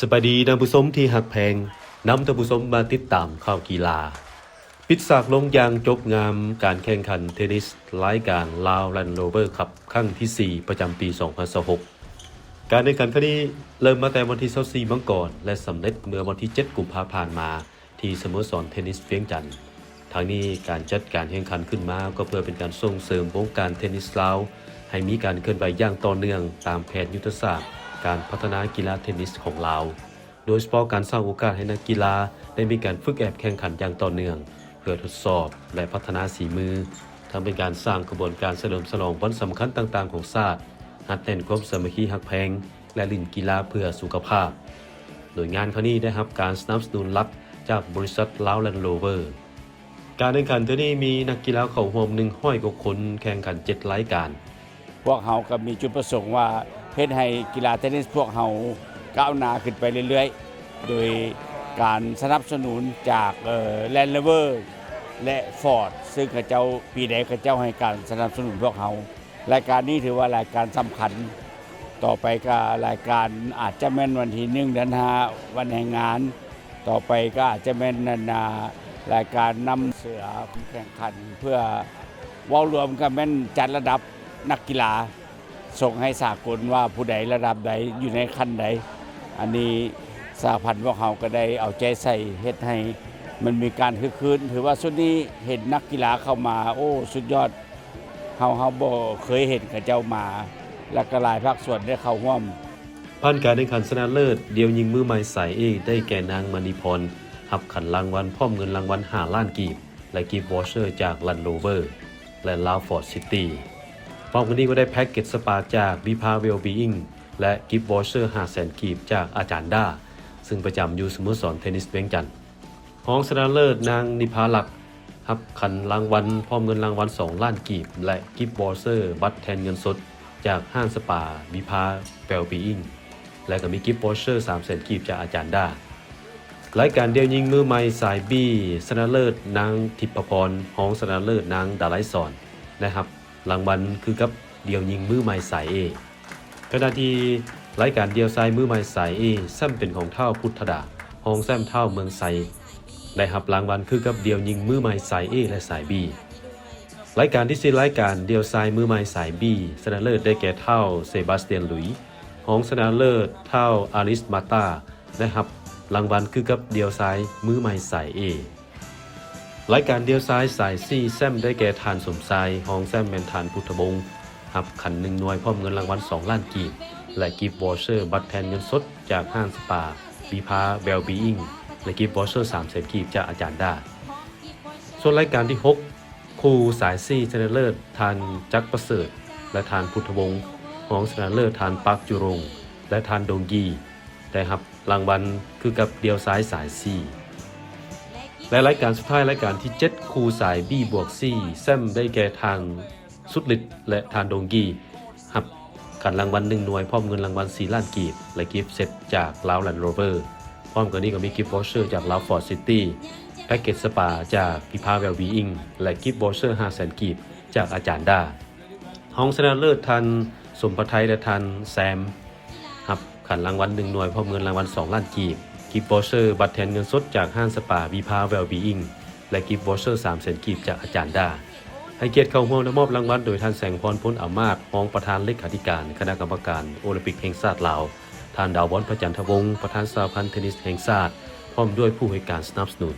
ສະບາຍດີທ່ານຜູ້ຊົມທີ່ຮັກແພງ, ນຳທ່ານຜູ້ຊົມມາຕິດຕາມຂ່າວກິລາ. ປິດສາກລົງຢ່າງຈົບງາມການແຂ່ງຂັນເທນນິສລາຍການລາວແລນໂຣເວີຄັບຄັ້ງທີສີ່ ປະຈຳປີສອງພັນຊາວຫົກ. ການແຂ່ງຂັນຄັ້ງນີ້ເລີ່ມມາແຕ່ວັນທີຊາວສີ່ມັງກອນ ແລະ ສຳເລັດເມື່ອວັນທີເຈັດກຸມພາຜ່ານມາ ທີ່ສະໂມສອນເທນນິສວຽງຈັນ. ທັງນີ້, ການຈັດການແຂ່ງຂັນຂຶ້ນມາກໍເພື່ອເປັນການສົ່ງເສີມວົງການເທນນິສລາວ ໃຫ້ມີການເຄື່ອນໄຫວຢ່າງຕໍ່ເນື່ອງຕາມແຜນຍຸດທະສາດການພັດທະນາກິລາເທນນິສຂອງລາວ, ໂດຍສະເພາະການສ້າງໂອກາດໃຫ້ນັກກິລາໄດ້ມີການຝຶກແອບແຂ່ງຂັນຢ່າງຕໍ່ເນື່ອງ ເພື່ອທົດສອບ ແລະ ພັດທະນາສີມື, ທັງເປັນການສ້າງຂະບວນການສະເຫຼີມສະຫຼອງວັນສຳຄັນຕ່າງໆຂອງຊາດ, ຮັດແໜ້ນຄວາມສາມັກຄີຮັກແພງ ແລະ ຫຼິ້ນກິລາເພື່ອສຸຂະພາບ. ໂດຍງານຄັ້ງນີ້ໄດ້ຮັບການສະໜັບສະໜູນຫຼັກຈາກບໍລິສັດລາວແລນໂຣເວີ. ການແຂ່ງຂັນເທື່ອນີ້ມີນັກກິລາເຂົ້າຮ່ວມໜຶ່ງຮ້ອຍກວ່າຄົນ, ແຂ່ງຂັນເຈັດລາຍການ. ພວກເຮົາກໍມີຈຸດປະສົງວ່າເຮັດໃຫ້ກິລາເທນນິສພວກເຮົາກ້າວໜ້າຂຶ້ນໄປເລື້ອຍໆ ໂດຍການສະໜັບສະໜູນຈາກ ເອີ ແລນໂຣເວີ ແລະ ຟອດ ຊຶ່ງເຂົາເຈົ້າ ປີໃດເຂົາເຈົ້າໃຫ້ການສະໜັບສະໜູນພວກເຮົາ. ລາຍການນີ້ຖືວ່າລາຍການສຳຄັນ. ຕໍ່ໄປກໍລາຍການອາດຈະແມ່ນວັນທີໜຶ່ງ ເດືອນຫ້າ ວັນແຮງງານ. ຕໍ່ໄປກໍອາດຈະແມ່ນ ອັນນ່າ ລາຍການນຳເສືອແຂ່ງຂັນ ເພື່ອເວົ້າລວມກໍແມ່ນຈັດລະດັບນັກກິລາ ສົ່ງໃຫ້ສາກົນວ່າຜູ້ໃດລະດັບໃດ ຢູ່ໃນຂັ້ນໃດ. ອັນນີ້ສະຫະພັນພວກເຮົາກໍໄດ້ເອົາໃຈໃສ່ເຮັດໃຫ້ມັນມີການຄຶກຄື້ນ. ຖືວ່າຊຸດນີ້ເຫັນນັກກິລາເຂົ້າມາ ໂອ້ ສຸດຍອດ. ເຮົາ ເຮົາບໍ່ເຄີຍເຫັນເຂົາເຈົ້າມາ ແລ້ວກໍຫຼາຍພາກສ່ວນໄດ້ເຂົ້າຮ່ວມ. ຜ່ານການແຂ່ງຂັນຊະນະເລີດ ດຽວຍິງມືໃໝ່ສາຍ A ໄດ້ແກ່ນາງມະນີພອນ ຮັບຂັນລາງວັນພ້ອມເງິນລາງວັນຫ້າລ້ານກີບ ແລະ ກິບວໍເຊີຈາກ Land Rover ແລະ Love Ford City. ພ້ອມກັນນີ້ກໍໄດ້ແພັກເກັດສະປາຈາກ Viva Wellbeing ແລະ ກິບວໍເຊີຫ້າແສນກີບຈາກອາຈານດາ ຊຶ່ງປະຈຳຢູ່ສະໂມສອນເທນນິສວຽງຈັນ. ຮອງຊະນະເລີດນາງນິພາລັກ ຮັບຂັນລາງວັນພ້ອມເງິນລາງວັນສອງລ້ານກີບ ແລະ ກິບວໍເຊີບັດແທນເງິນສົດຈາກຮ້ານສະປາ Viva Wellbeing ແລະ ກໍມີກິບວໍເຊີສາມແສນກີບຈາກອາຈານດາ. ລາຍການດຽວຍິງມືໃໝ່ສາຍ B ຊະນະເລີດນາງທິບພະພອນ, ຮອງຊະນະເລີດນາງດາໄລສອນ ໄດ້ຮັບ ລາງວັນຄືກັບດຽວຍິງມືໃໝ່ສາຍ A. ຂະນະທີ່ລາຍການດຽວຊາຍມືໃໝ່ສາຍ A ແຊ້ມເປັນຂອງທ້າວພຸດທະດາ, ຮອງແຊ້ມທ້າວເມືອງໄຊ ໄດ້ຮັບລາງວັນຄືກັບດຽວຍິງມືໃໝ່ສາຍ A ແລະ ສາຍ B. ລາຍການທີສີ່ ລາຍການດຽວຊາຍມືໃໝ່ສາຍ B ຊະນະເລີດໄດ້ແກ່ທ້າວເຊບາສຕຽນ ລຸຍ, ຮອງຊະນະເລີດທ້າວອາລິສ ມາຕາ ໄດ້ຮັບລາງວັນຄືກັບດຽວຊາຍມືໃໝ່ສາຍ A. ລາຍການດຽວຊາຍສາຍ C ແຊ້ມໄດ້ແກ່ທ່ານສົມຊາຍ, ຮອງແຊ້ມແມ່ນທ່ານພຸດທະວົງ, ຮັບຂັນໜຶ່ງໜ່ວຍ ພ້ອມເງິນລາງວັນສອງລ້ານກີບ ແລະ ກິບວໍເຊີບັດແທນເງິນສົດຈາກຮ້ານສະປາ Viva Wellbeing ແລະ ກິບວໍເຊີສາມແສນກີບຈາກອາຈານດາ. ສ່ວນລາຍການທີຫົກ ຄູ່ສາຍ C ຊະນະເລີດ ທ່ານຈັກປະເສີດ ແລະ ທ່ານພຸດທະວົງ, ຮອງຊະນະເລີດ ທ່ານປາກຈຸລົງ ແລະ ທ່ານດົງກີ ໄດ້ຮັບ ລາງວັນຄືກັບດຽວຊາຍສາຍ C. ແລະ ລາຍການສຸດທ້າຍ ລາຍການທີເຈັດ ຄູ່ສາຍ B ບວກ C ແຊ້ມໄດ້ແກ່ທ່ານສຸດລິດ ແລະ ທ່ານດົງກີ ຮັບຂັນລາງວັນໜຶ່ງໜ່ວຍ ພ້ອມເງິນລາງວັນສີ່ລ້ານກີບ ແລະ ກິບເຊັດຈາກລາວແລນໂຣເວີ. ພ້ອມກັນນີ້ກໍມີກິບວໍເຊີຈາກລາວຟອດຊິຕີ, ແພັກເກັດສະປາຈາກ Viva Wellbeing ແລະ ກິບວໍເຊີຫ້າແສນກີບຈາກອາຈານດາ. ຮອງຊະນະເລີດ ທ່ານສົມພະໄທ ແລະ ທ່ານແຊມ ຮັບຂັນລາງວັນໜຶ່ງໜ່ວຍ ພ້ອມເງິນລາງວັນສອງລ້ານກີບ, ກິບວໍເຊີບັດແທນເງິນສົດຈາກຮ້ານສະປາ Viva Wellbeing ແລະ ກິບວໍເຊີສາມແສນກີບຈາກອາຈານດາ. ໃຫ້ກຽດເຂົ້າຮ່ວມ ແລະ ມອບລາງວັນໂດຍທ່ານ ແສງພອນ ພົນອາມາດ, ຮອງປະທານເລຂາທິການຄະນະກຳມະການໂອລິມປິກແຫ່ງຊາດລາວ, ທ່ານ ດາວບອນ ພະຈັນທະວົງ, ປະທານສະຫະພັນເທນນິສແຫ່ງຊາດ, ພ້ອມດ້ວຍຜູ້ໃຫ້ການສະໜັບສະໜູນ.